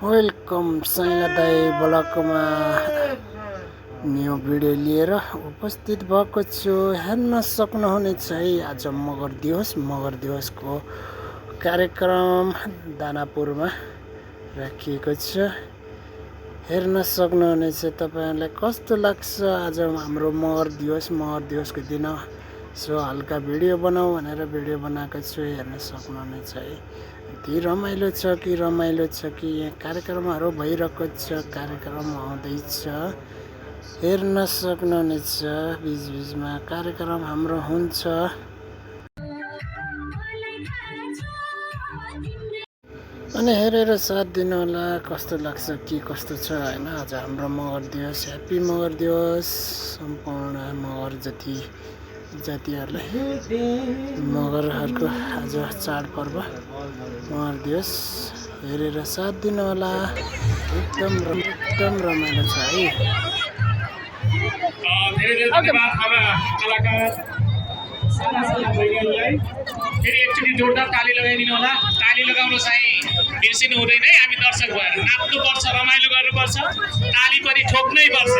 Welcome साइला दाई ब्लगमा new video लिएर उपस्थित भएको छु। हेर्न सक्नुहुनेछ है, आज मगर दिवसको कार्यक्रम दानापुरमा राखिएको छ। हेर्न सक्नुहुनेछ तपाईहरुलाई कस्तो लाग्छ। आज हाम्रो मगर दिवसको दिन सो हल्का भिडियो बनाऊ भनेर भिडियो बनाएको छु। हेर्न सक्नुहुनेछ है, यति रमाइलो छ कि यहाँ कार्यक्रमहरू भइरहेको छ, कार्यक्रम आउँदैछ। हेर्न सक्नुहुनेछ, बीचमा कार्यक्रम हाम्रो हुन्छ। अनि हेरेर साथ दिनु होला कस्तो लाग्छ के कस्तो छ हैन। आज हाम्रो मगर दिवस, ह्यापी मगर दिवस सम्पूर्ण मगर जातिहरुलाई। मगरहरुको आज चाडपर्व मगर दिवस। हेरेर साथ दिनु होला, एकदम रमाइलो छ है। धेरै धन्यवाद हाम्रा कलाकार साना बहिनीहरुलाई। फेरि एकचोटि जोरदार ताली लगाइदिनु होला। ताली लगाउनु चाहिँ बिर्सिनु हुँदैन है। हामी दर्शक भएर नाच्नु पर्छ, रमाइलो गर्नुपर्छ, ताली पनि ठोक्नै पर्छ।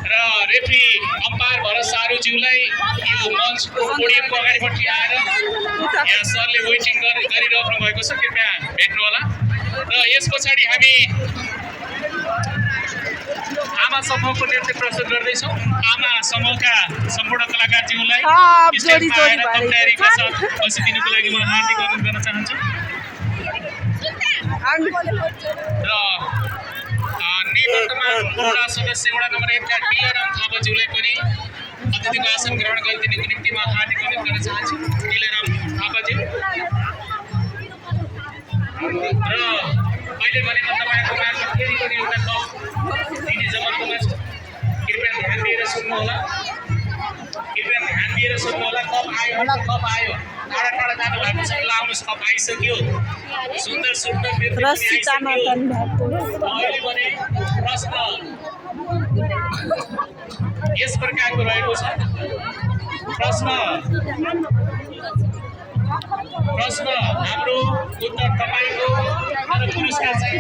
र रेफ्री अम्पायर भरत सारुज्यूलाई यो मञ्चको पोडियमको अगाडिपट्टि आएर यहाँ सरले वेटिङ गरिराख्नु भएको छ, कृपया भेट्नु होला। र यस पछाडि हामी आमा समूहको नृत्य प्रस्तुत गर्दैछौँ। आमा समूहका सम्पूर्ण कलाकारज्यूलाई स्टेजमा आएर तयारीका साथ बसिदिनुको लागि म हार्दिक अनुरोध गर्न चाहन्छु। र निवर्तमान वडा सदस्य वडा नम्बर 1 का टिलराम थापाज्यूलाई पनि अतिथिको आसन ग्रहण गरिदिनुको निम्ति म हार्दिक अनुरोध गर्न चाहन्छु। टिलराम थापाज्यू र अहिले भने म तपाईहरुको माझमा फेरि पनि एउटा कप दिने जमर्कोमा छु। कृपया ध्यान दिएर सुन्नु होला। कप आयो। टाढा जानु भएको छ, लाउनुस्, कप आइसक्यो। सुन्दर नृत्य अहिले भने प्रश्न यस प्रकारको रहेको छ। प्रश्न हाम्रो उत्तर तपाईको र पुरस्कार चाहिँ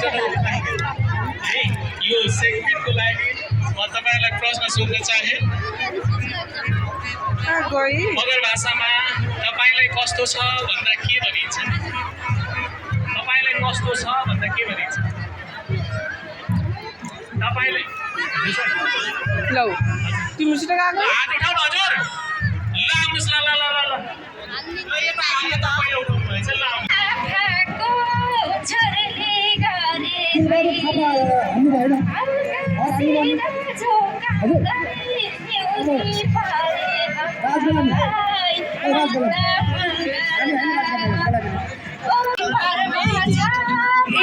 है। यो सेगमेन्टको लागि म तपाईहरुलाई प्रश्न सोध्न चाहे। मगर भाषामा तपाईलाई कस्तो छ भन्दा के भनिन्छ? तपाईलाई कस्तो छ भन्दा के भनिन्छ? तपाईले लौ तिमीसित गएको हात उठाउनु हजुर। ल आउनुस्, ल यो त हामीले त पहिला उठाउनु भएछ। ल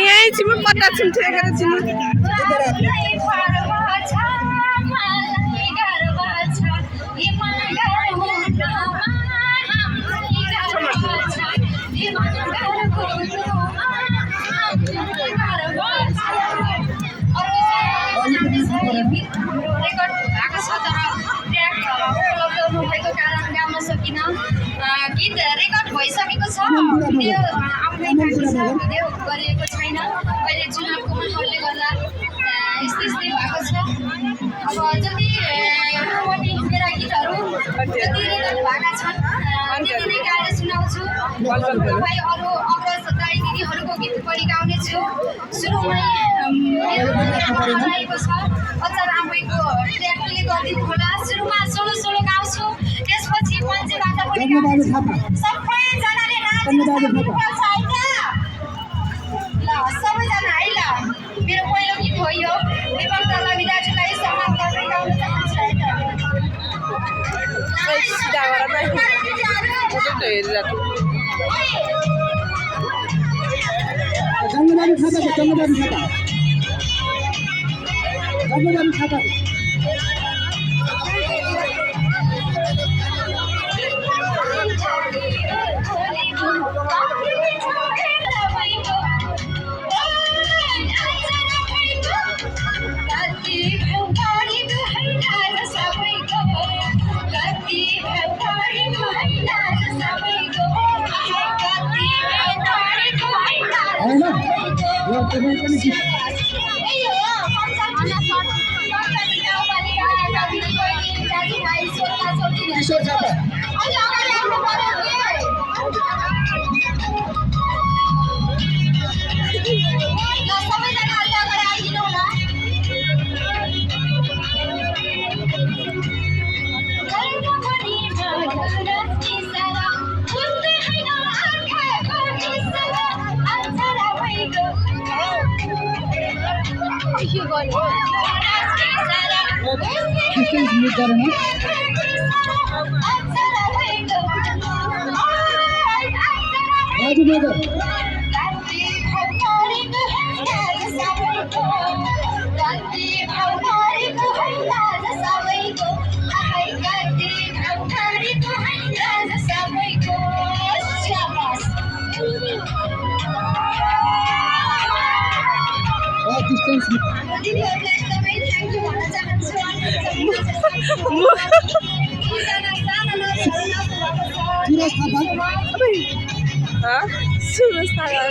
यही छिमु पत्ता छिन्थे गरेर छिमु गीत रेकर्ड भइसकेको छ, भिडियो आउँदै बाँकी छ, भिडियो गरिएको छैन। अहिले चुनावको माहौलले गर्दा यस्तै भएको छ। अब जति पनि मेरा गीतहरू जति रेकर्ड भएका छन् त्यति नै गाएर सुनाउँछु। तपाईँ अरू अग्रज दाइ दिदीहरूको गीत पनि गाउनेछु। सुरुमै मेरो आएको छ, अचार आमैको ट्र्याक प्ले गरिदिनु होला। सुरुमा सोलो गाउँछु, त्यसपछि मान्छेबाट पनि सबैजनाले नाच्नुपर्छ है त। ल सबैजना है। ल मेरो पहिलो गीत हो यो। नेपाल तलबी दाजुलाई सम्मान गर्दै गाउन चाहन्छु है त। सबैको किशोर थापा राजनगर डिस्टेन्स सुरज थापा सुरज थापा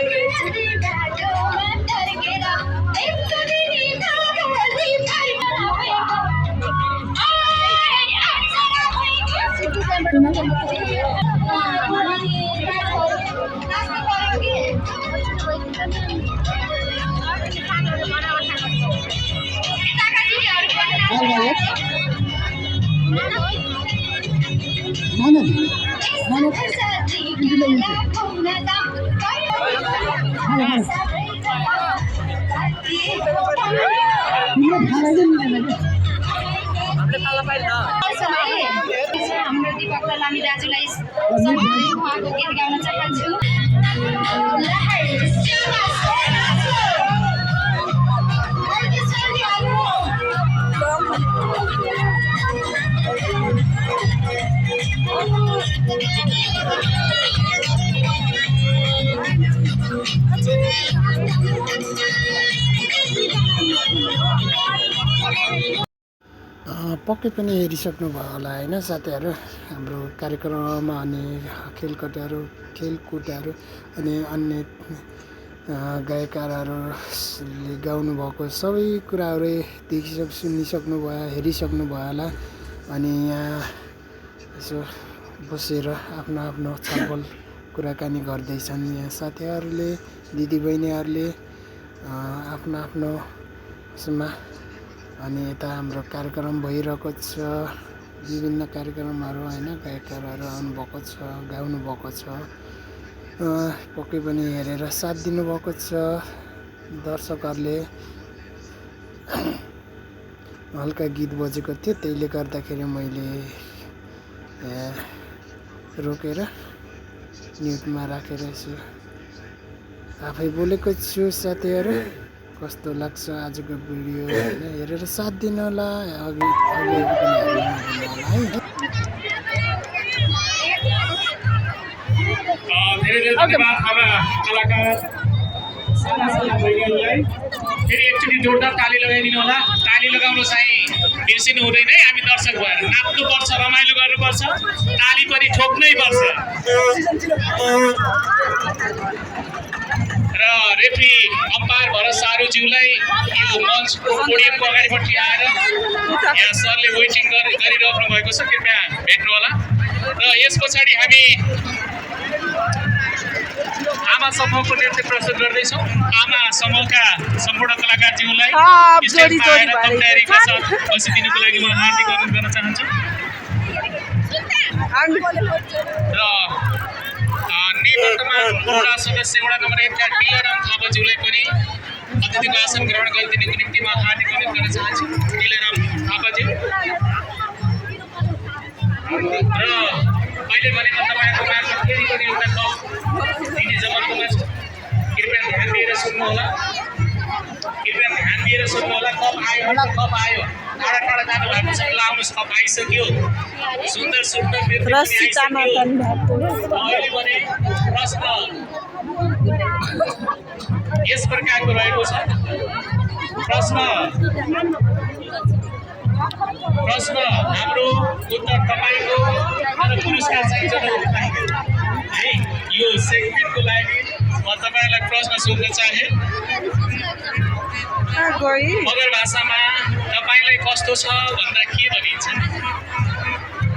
हाम्रो दीपक लामी दाजुलाई उहाँको गीत गाउन चाहन्छु। पक्कै पनि हेरिसक्नुभयो होला होइन साथीहरू हाम्रो कार्यक्रममा अनि खेलकुदहरू अनि अन्य गायककारहरूले गाउनुभएको सबै कुराहरू सुनिसक्नुभयो हेरिसक्नुभयो होला। अनि यहाँ यसो बसेर आफ्नो छलफल कुराकानी गर्दैछन् यहाँ साथीहरूले दिदीबहिनीहरूले आफ्नो उसमा। अनि यता हाम्रो कार्यक्रम भइरहेको छ, विभिन्न कार्यक्रमहरू होइन, गायककारहरू आउनुभएको छ, गाउनुभएको छ। पक्कै पनि हेरेर साथ दिनुभएको छ दर्शकहरूले। हल्का गीत बजेको थियो, त्यसले गर्दाखेरि मैले रोकेर म्युटमा राखेर यसो आफै बोलेको छु। साथीहरू कस्तो लाग्छ आजको भिडियो होइन, हेरेर साथ दिनु होला। अघि पनि हेर्नु है। धेरै धन्यवाद हाम्रा कलाकार साना बहिनीहरूलाई। फेरि एकचोटि जोरदार ताली लगाइदिनु होला। ताली लगाउनु चाहिँ बिर्सिनु हुँदैन है। हामी दर्शक भएर नाच्नुपर्छ, रमाइलो गर्नुपर्छ, ताली पनि ठोक्नै पर्छ। र रेफ्री अम्पायर भरत सारुज्यूलाई यो मञ्चको पोडियमको अगाडिपट्टि आएर यहाँ सरले वेटिङ गरिराख्नु भएको छ, कृपया भेट्नु होला। र यस पछाडि हामी आमा समूहको नृत्य प्रस्तुत गर्दैछौँ। आमा समूहका सम्पूर्ण कलाकारज्यूलाई तयारीका साथ बसिदिनुको लागि म हार्दिक अनुरोध गर्न चाहन्छु। र निवर्तमान वडा सदस्य वडा नम्बर 1 का टिलाराम थापाज्यूलाई पनि अतिथिको आसन ग्रहण गरिदिनुको निम्ति म हार्दिक अनुरोध गर्न चाहन्छु। टिलाराम थापाज्यू र अहिले भने म तपाईँको माझमा फेरि पनि एउटा कप दिने जमर्कोमा छु। कृपया ध्यान दिएर सुन्नु होला। कप आयो, कप आयो। टाढा टाढा जानु भएको छ ल, आउनुहोस्, कप आइसक्यो। सुन्दर सुन्दर अहिले भने प्रश्न यस प्रकारको रहेको छ। प्रश्न हाम्रो उत्तर तपाईँको र पुरस्कार चाहिँ है। यो सेगमेन्टको लागि म तपाईँलाई प्रश्न सोध्न चाहे। कहाँ गई मगर भाषामा तपाईँलाई कस्तो छ भन्दा के भनिन्छ?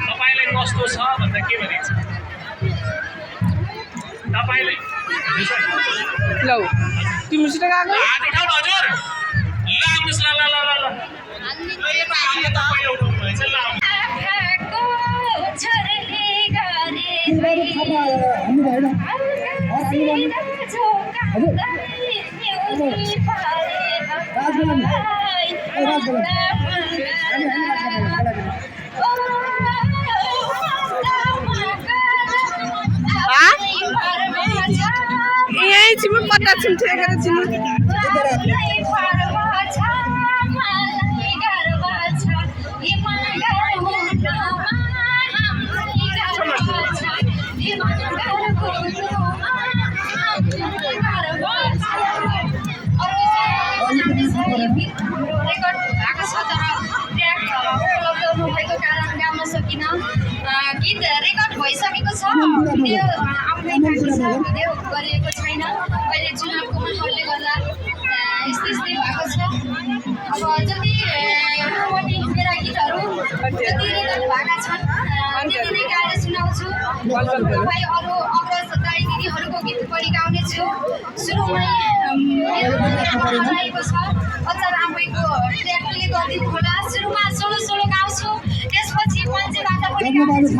तपाईँलाई कस्तो छ भन्दा के भनिन्छ? तपाईँलाई लौ तिमीसित गएको हात उठाउनु हजुर। ल आउनुहोस् ल ल ल ल ल। यता आउनु त पहिला उठाउनु भएछ ल आउनु। हामी भएन यहीँ छु म पत्ता छुन्ठेको छु रेकर्ड भएको छ तर ट्र्याक उपलब्ध नभएको कारण गाउन सकिनँ। गीत रेकर्ड भइसकेको छ, भिडियो आउँदै गएको छ, भिडियो गरिएको छैन। अहिले चुनावको माहौलले गर्दा यस्तै भएको छ। अब जति पनि मेरा गीतहरू जति रेकर्ड भएका छन् त्यति नै गाएर सुनाउँछु। तपाईँ अरू अग्रज दाइ दिदीहरूको गीत पनि गाउनेछु। सुरुमै आएको छ अचार आफैको ट्र्याक प्ले गरिदिनु होला। सुरुमा सोलो सोलो गाउँछु, त्यसपछि पञ्चेबाट पनि गाउँछु।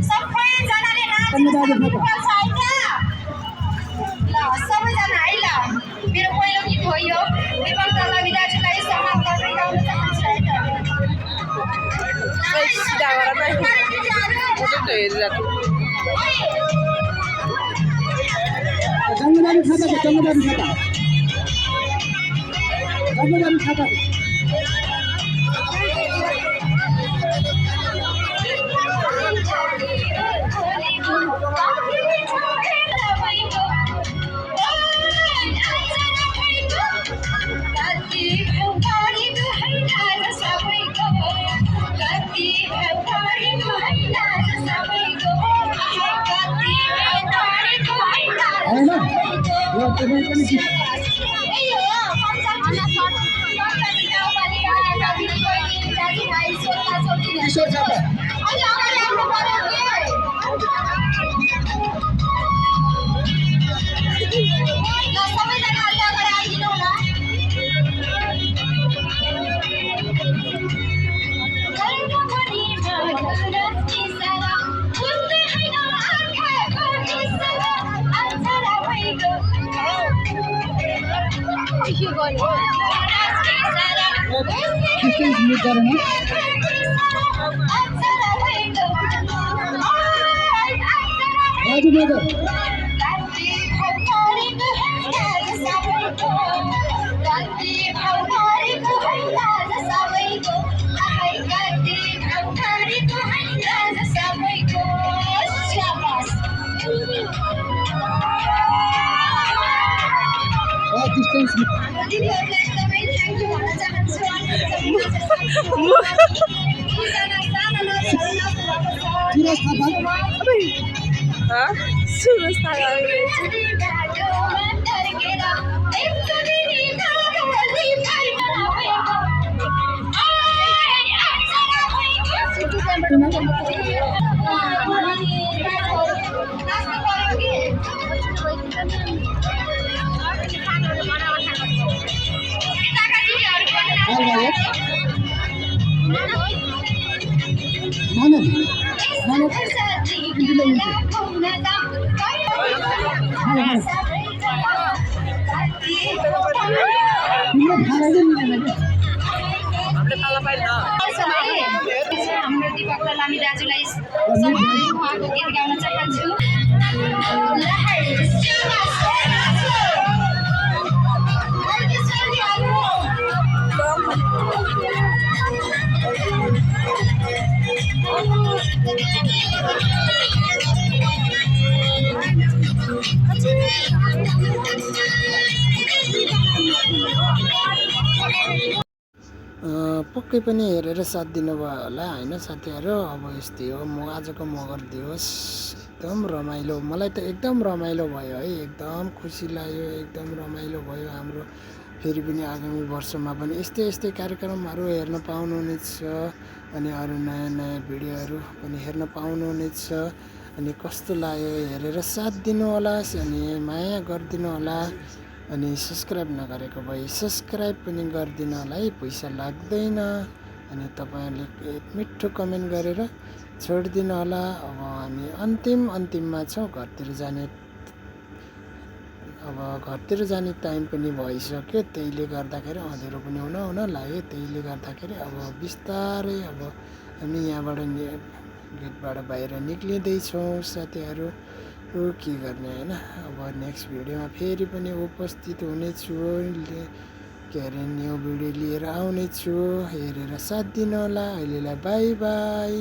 सबैजनाले नाच्नुपर्छ है त। ल सबैजना है ल, मेरो पहिलो गीत हो यो। नेपाल तलामी दाजुलाई सम्मान गर्दै गाउन चाहन्छु है त। जङ्गबारी खाता होइन यो पेमेन्ट पनि किशोर थापा डिस्टेन्स मिट गरेन राजुनगर डिस्टेन्स सुरज थापा हाम्रो दिपक तलामी दाजुलाई उहाँको गीत गाउन चाहन्छु। पक्कै पनि हेरेर साथ दिनुभयो होला होइन साथीहरू। अब यस्तै हो आजको मगर दिवस एकदम रमाइलो, मलाई त एकदम रमाइलो भयो है, एकदम खुसी लाग्यो, एकदम रमाइलो भयो। हाम्रो फेरि पनि आगामी वर्षमा पनि यस्तै कार्यक्रमहरू हेर्न पाउनुहुनेछ अनि अरू नयाँ भिडियोहरू पनि हेर्न पाउनुहुनेछ। अनि कस्तो लाग्यो हेरेर साथ दिनुहोला अनि माया गरिदिनु होला अनि सब्सक्राइब नगरेको भए सब्सक्राइब पनि गरिदिनु होला है, पैसा लाग्दैन। अनि तपाईँहरूले मिठो कमेन्ट गरेर छोडिदिनु होला। अब हामी अन्तिममा छौँ, घरतिर जाने टाइम पनि भइसक्यो, त्यहीले गर्दाखेरि अँध्यारो पनि हुन लाग्यो। त्यहीले गर्दाखेरि अब बिस्तारै अब हामी यहाँबाट गेटबाट बाहिर निक्लिँदैछौँ साथीहरू। के गर्ने होइन, अब नेक्स्ट भिडियोमा फेरि पनि उपस्थित हुनेछु, के अरे न्यू भिडियो लिएर आउनेछु। हेरेर साथ दिनु होला। अहिलेलाई बाई बाई।